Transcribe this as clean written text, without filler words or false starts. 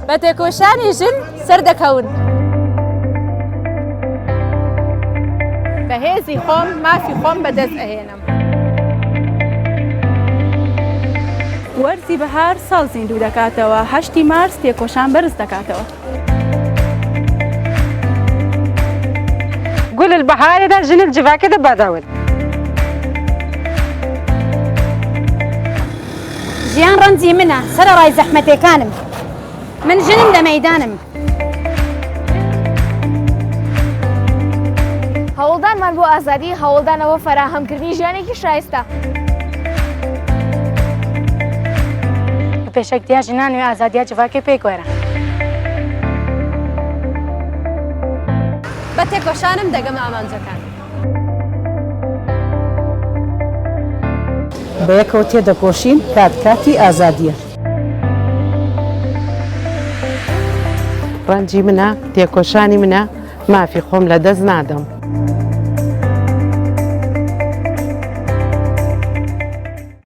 بە تێکۆشانی ژن سەردەکەون. بە هێزی خۆم مافی خۆم بەدەست ئەهێنم. وەرزی بەهار ساڵ زیندوو دەکاتەوە، هەشتی مارس تێکۆشان بەرز دەکاتەوە. گول البەهارێدا ژن الجڤاکێ دە بەدەون. ژیان ڕەنجی منە سەرەڕای زەحمەتێکانم من ژنم لە مەیدانم. هەوڵدانمان بۆ ئازادی هەوڵدانە بۆ فەراهەمکردنی ژیانێکی شایستە. بە پێشەنگتیا ژنان و ئازادیا جڤاکێ پێک وەرە. بە تێکۆشانم دەگەمە ئامانجەکانم. بەیەکەوە تێدەکۆشین، کات کاتی ئازادییە. ڕەنجی منە، تێکۆشانی منە، مافی خۆم لەدەست نادەم.